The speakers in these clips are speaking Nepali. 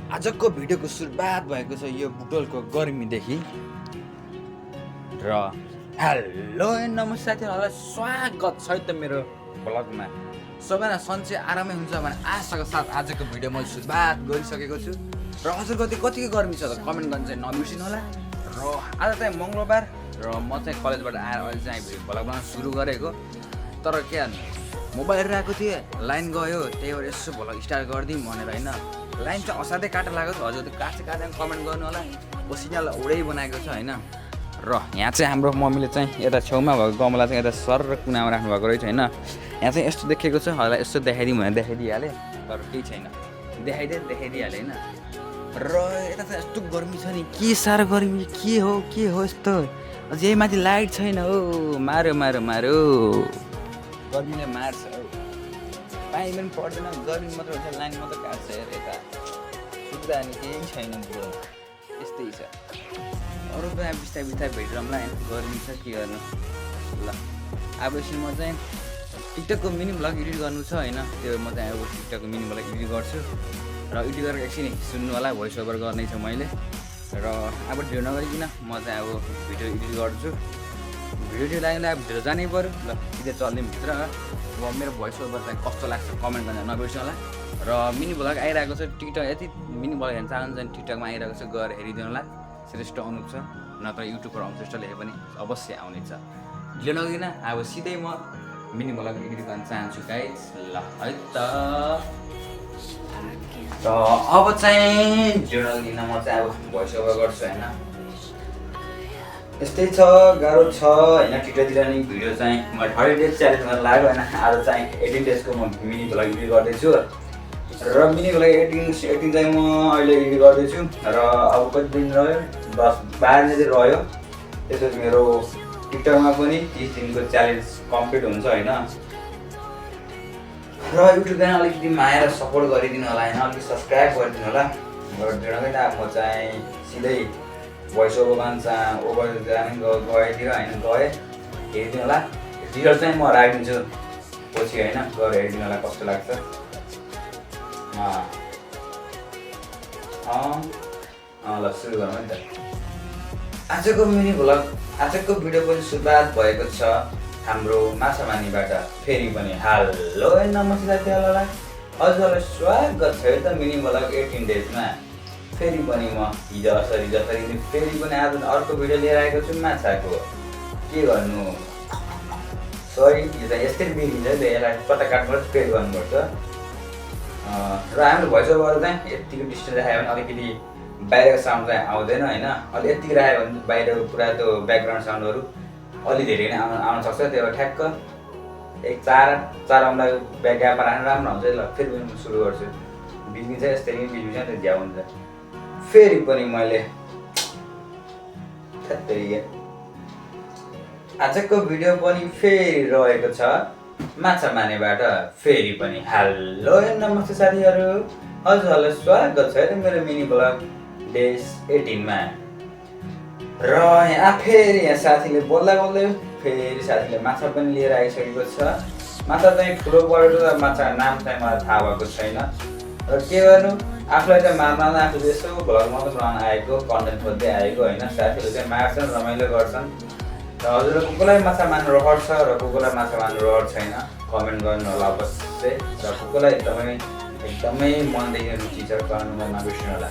आजको भिडियोको सुरुवात भएको छ यो बुटोलको गर्मीदेखि र हेलो नमस्ते साथीहरूलाई स्वागत छ त मेरो ब्लगमा। सबैजना सन्चै आरामै हुन्छ भने आशाको साथ आजको भिडियो मैले सुरुवात गरिसकेको छु र हजुरको कतिको गर्मी छ त कमेन्ट गर्न चाहिँ नबिर्सिनु होला। र आज चाहिँ मङ्गलबार र म चाहिँ कलेजबाट आएर अहिले चाहिँ भिडियो ब्लग बनाउन सुरु गरेको। तर के मोबाइल हेरिरहेको थिएँ, लाइन गयो, त्यही भएर यसो भ्लग स्टार्ट गरिदिउँ भनेर होइन। लाइन चाहिँ असाध्यै काटा लागेको छ, हजुर त्यो काट्दै कमेन्ट गर्नु होला। पसिनालाई उडै बनाएको छ होइन। र यहाँ चाहिँ हाम्रो मम्मीले चाहिँ यता छेउमा भएको गमला चाहिँ यता सर र कुनामा राख्नु भएको रहेछ होइन। यहाँ चाहिँ यस्तो देखेको छ, हजुरलाई यस्तो देखाइदिउँ भने देखाइदिइहालेँ, तर केही छैन, देखाइदिइहालेँ होइन। र यता चाहिँ यस्तो गर्मी छ नि, के साह्रो गर्मी, के हो यस्तो। अझ यही माथि लाइट छैन हो, मार्यो गर्मीले मार्छ हौ। पानी पनि पर्दैन, गर्मी मात्र हुन्छ, लाइन मात्र काट्छ हेर यता। सुत्दा अनि केही छैन बुढो, यस्तै छ। अरू पनि बिस्तारै भेटिरहँला होइन, गर्मी छ के गर्नु। ल अब यसरी म चाहिँ टिकटकको मिनी भ्लग एडिट गर्नु छ होइन, त्यो म चाहिँ अब टिकटकको मिनी भ्लग एडिट गर्छु र एडिट गरेर एकछिन सुन्नु होला, भोइस ओभर गर्नै छ मैले। र अब ढिलो नगरिकन म चाहिँ अब भिडियो एडिट गर्छु। भिडियो लाग्यो अब भिडियो जानै पऱ्यो। ल सिधै चल्दिउँ भित्र। अब मेरो भोइस ओभर चाहिँ कस्तो लाग्छ कमेन्ट गर्न नबिर्सिनु होला। र मिनी भ्लग आइरहेको छ टिकटक, यति मिनी भ्लग हेर्न चाहनुहुन्छ भने टिकटकमा आइरहेको छ, गएर हेरिदिनु होला। श्रेष्ठ अनुप छ, नत्र युट्युबबाट अनुश्रेष्ठ लेखे पनि अवश्य आउनेछ। ढिलो नगरिकन अब सिधै म मिनी भ्लग एडिट गर्न चाहन्छु गाइस। ल है त। र अब चाहिँ ढिलो नगरिकन म चाहिँ अब भोइस ओभर गर्छु होइन। यस्तै छ, गाह्रो छ होइन। टिकटकतिर नि भिडियो चाहिँ म 30 डेज च्यालेन्ज गर्न लाग्यो होइन। आज चाहिँ 18 डेजको म मिनी भ्लग एडिट गर्दैछु र मिनी भ्लग 18 चाहिँ म अहिले एडिट गर्दैछु। र अब कति दिन रह्यो, 10-12 दिन चाहिँ रह्यो। त्यसपछि मेरो टिकटकमा पनि 30 दिनको च्यालेन्ज कम्प्लिट हुन्छ होइन। र युट्युबमा अलिकति माया र सपोर्ट गरिदिनु होला होइन, अलिकति सब्सक्राइब गरिदिनु होला। र ढिँडो अब म चाहिँ सिधै भोइस ओभर जाने गएतिर होइन, हेरिदिनु होला। रिजल्ट चाहिँ म राखिदिन्छु पछि होइन, गएर हेरिदिनु होला कस्तो लाग्छ। ल सुरु गरौँ है त। आजको मिनी भ्लग, आजको भिडियो पनि सुरुवात भएको छ हाम्रो माछामानीबाट। फेरि पनि हेलो नमस्ते साथीहरूलाई, हजुरहरूलाई स्वागत छ त मिनी भ्लग 18 डेजमा। फेरि पनि म हिजो असरी फेरि पनि आज अर्को भिडियो लिएर आएको छु माछाको। के गर्नु, सरी यो त यस्तै बिग्रिन्छ नि त, यसलाई कता काट्नुपर्छ फेरि गर्नुपर्छ। र हाम्रो भोइस ओभर चाहिँ यतिको डिस्टेन्स राख्यो भने अलिकति बाहिरको साउन्ड चाहिँ आउँदैन होइन। अलि यतिको राख्यो भने बाहिरको पुरा त्यो ब्याकग्राउन्ड साउन्डहरू अलि धेरै नै आउन सक्छ। त्यो ठ्याक्क एक चार आउँदा ग्याप राख्नु राम्रो हुन्छ। ल फेरि पनि म सुरु गर्छु। बिग्रिन्छ यस्तै बिग्रिन्छ नि त, झ्याउ हुन्छ। फेरि पनि मैले आजको भिडियो पनि फेरि रहेको छ माछा मार्नेबाट। फेरि पनि हेलो नमस्ते साथीहरू, हजुरहरूलाई स्वागत छ है मेरो मिनी भ्लग डेज 18 मा। र यहाँ फेरि यहाँ साथीले बोल्दा फेरि साथीले माछा पनि लिएर आइसकेको छ। माछा चाहिँ ठुलो परेको, माछा नाम चाहिँ मलाई थाहा भएको छैन। र के गर्नु, आफूलाई चाहिँ मार्न आफूले यसो भ्लग मात्रै बनाउन आएको, कन्टेन्ट खोज्दै आएको होइन। साथीहरूले चाहिँ मार्छन्, रमाइलो गर्छन्। र हजुरलाई को कोलाई माछा मार्नु रहर छ र को कोलाई माछा मार्नु रहर छैन कमेन्ट गर्नु होला अवश्य। र को कोलाई एकदमै मनदेखि रुचि छ कमेन्ट गर्न नबिर्सिनु होला।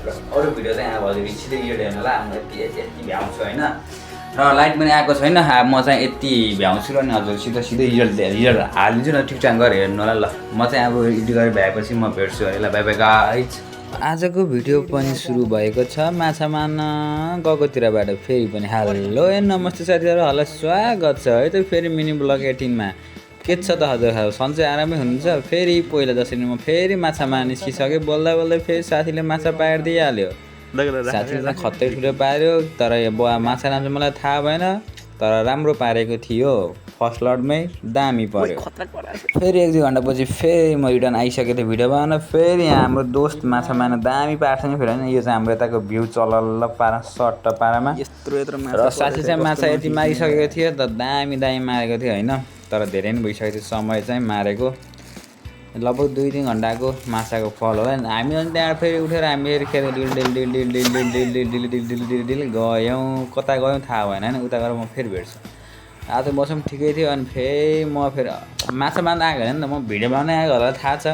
र अरू भिडियो चाहिँ अब हजुर सिधै यो हेर्नु होला। म यति भ्याउँछु होइन। र लाइट पनि आएको छैन, म चाहिँ यति भ्याउँछु र नि हजुर सिधै रिजल्ट हालिदिन्छु न, ठिक टाइम गरेर हेर्नु होला। ल म चाहिँ अब एडिट गरेर भ्याएपछि म भेट्छु है। ल बाई बाई गाइज। आजको भिडियो पनि सुरु भएको छ माछा मार्न गएकोतिरबाट। फेरि पनि हेलो नमस्ते साथीहरूलाई स्वागत छ है त फेरि मिनी भ्लग 18 मा। के छ त हजुर, सन्चै आरामै हुनुहुन्छ। फेरि पहिला जसरी म फेरि माछा मार्न निस्किसकेँ, बोल्दा फेरि साथीले माछा पारिदिइहाल्यो। साथीले खत्तै ठुलो पार्यो, तर यो माछा नाम चाहिँ मलाई थाहा भएन, तर राम्रो पारेको थियो। फर्स्ट लडमै दामी पर्यो। फेरि 1-2 घन्टापछि फेरि म रिटर्न आइसकेको थिएँ भिडियो बनाउन। फेरि यहाँ हाम्रो दोस्त माछा मार्न दामी पार्छ नि फेरि होइन। यो चाहिँ हाम्रो यताको भ्यू चलल्ल पारा सट्ट पारामा। र साथी चाहिँ माछा यति मारिसकेको थियो त, दामी मारेको थियो होइन। तर धेरै नै भइसकेको थियो समय चाहिँ मारेको। लगभग 2-3 घन्टाको माछाको फल हो हामी अनि त्यहाँ फेरि उठेर हामी फेरि खेर डिल गयौँ कता गयौँ थाहा भएन होइन उता गएर म फेरि भेट्छु आज मौसम ठिकै थियो अनि फेरि म फेरि माछा मार्न आएको होइन नि त म भिडियो बनाउनै आएको होला थाहा छ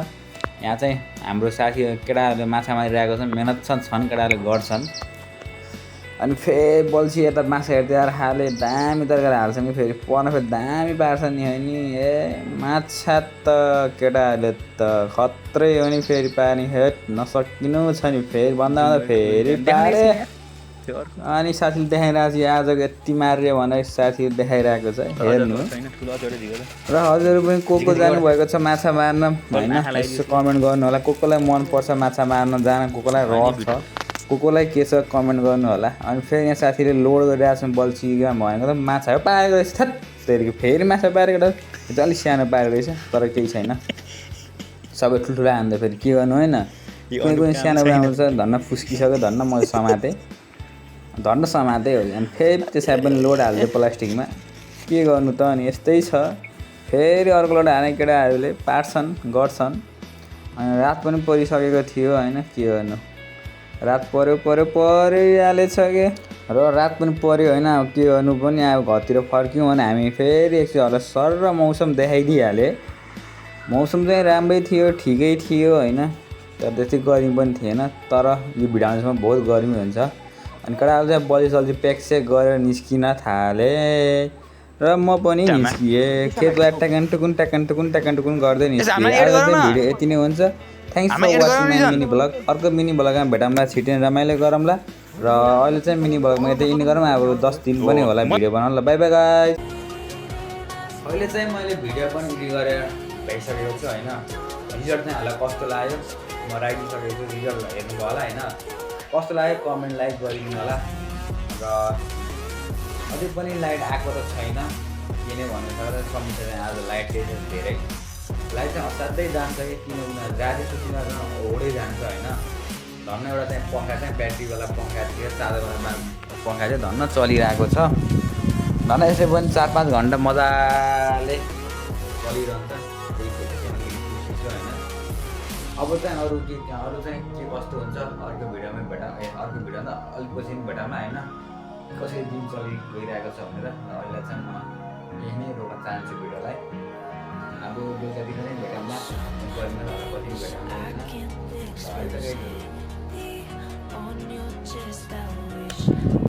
यहाँ चाहिँ हाम्रो साथी केटाहरूले माछा मारिरहेको छन् मेहनत छन् केटाहरूले गर्छन् अनि फेरि बल्छी यता माछा हेर्दै हाले दामी तरकारी हाल्छन् कि फेरि पर्न फेरि दामी पार्छ नि होइन ए माछा त केटाहरूले त खत्रै हो नि फेरि पानी हेट नसकिनु छ नि फेरि भन्दा फेरि पारे अनि साथीले देखाइरहेको छ आजको यति मार्यो भनेर साथीले देखाइरहेको छ हेर्नु र हजुरहरू पनि को जानुभएको छ माछा मार्न होइन यसो कमेन्ट गर्नु होला कोलाई मनपर्छ माछा मार्न जान कोलाई रहर छ कोलाई के छ कमेन्ट गर्नु होला अनि फेरि यहाँ साथीले लोड गरिरहेको छ बल्छीमा भनेको त माछा हो पारेको रहेछ थत्तेरिको फेरि माछा पारेको रहेछ यो त अलिक सानो पारेको रहेछ तर केही छैन सबै ठुल्ठुला हान्दा फेरि के गर्नु होइन कुनै सानो आउँछ धन्न फुस्किसक्यो धन्न म समातेँ धन्न समातेँ हो अनि फेरि त्यसै पनि लोड हाल्दै प्लास्टिकमा के गर्नु त अनि यस्तै छ फेरि अर्को लोड हाने केटाहरूले पार्छन् गर्छन् अनि रात पनि परिसकेको थियो होइन के गर्नु रात परिहालेछ के र रात पनि पऱ्यो होइन अब के गर्नु पनि अब घरतिर फर्क्यौँ भने हामी फेरि एकछिन सर र मौसम देखाइदिइहालेँ मौसम चाहिँ राम्रै थियो ठिकै थियो होइन तर त्यति गर्मी पनि थिएन तर यो भिडियोसम्म बहुत गर्मी हुन्छ अनि केटाहरूले चाहिँ बल्छी प्याकसेक गरेर निस्किन थाले र म पनि निस्किएँ खेतलाई टाकान टुकुन गर्दै निस्किएँ आज चाहिँ भिडियो यति नै हुन्छ thanks for watching my mini vlog अर्को मिनी भ्लगमा भेटौँला छिटै रमाइलो गरौँला र अहिले चाहिँ मिनी भ्लगमा यतै इन गरौँ अब 10 दिन पनि होला भिडियो बनाउला बाई बाई गाइस अहिले चाहिँ मैले भिडियो पनि एडिट गरेर भइसकेको छु होइन रिजल्ट चाहिँ हामीलाई कस्तो लाग्यो म राखिसकेको छु रिजल्ट हेर्नुभयो होला होइन कस्तो लाग्यो कमेन्ट लाइक गरिदिनु होला र अझै पनि लाइट आएको त छैन किन भन्नु सक्दा समस्या चाहिँ आज लाइट धेरै लाइट चाहिँ असाध्यै जान्छ कि किनभने राति सुतिमा ओडै जान्छ होइन धन्न एउटा चाहिँ पङ्खा चाहिँ ब्याट्रीवाला पङ्खा थियो चार्जरवाला पङ्खा चाहिँ धन्न चलिरहेको छ धन्न यसै पनि 4-5 घन्टा मजाले चलिरहन्छ त्यही होइन अब चाहिँ अरू चाहिँ के कस्तो हुन्छ अर्को भिडियोमा अर्को भिडियोमा अलिक पछि भेटौँला होइन कसरी दिन चलि गइरहेको छ भनेर अहिले चाहिँ म यही नै रोक्न चाहन्छु भिडियोलाई अब बेलुका दिन नै भेटौँला गर्मी पछि भेटौँला होइन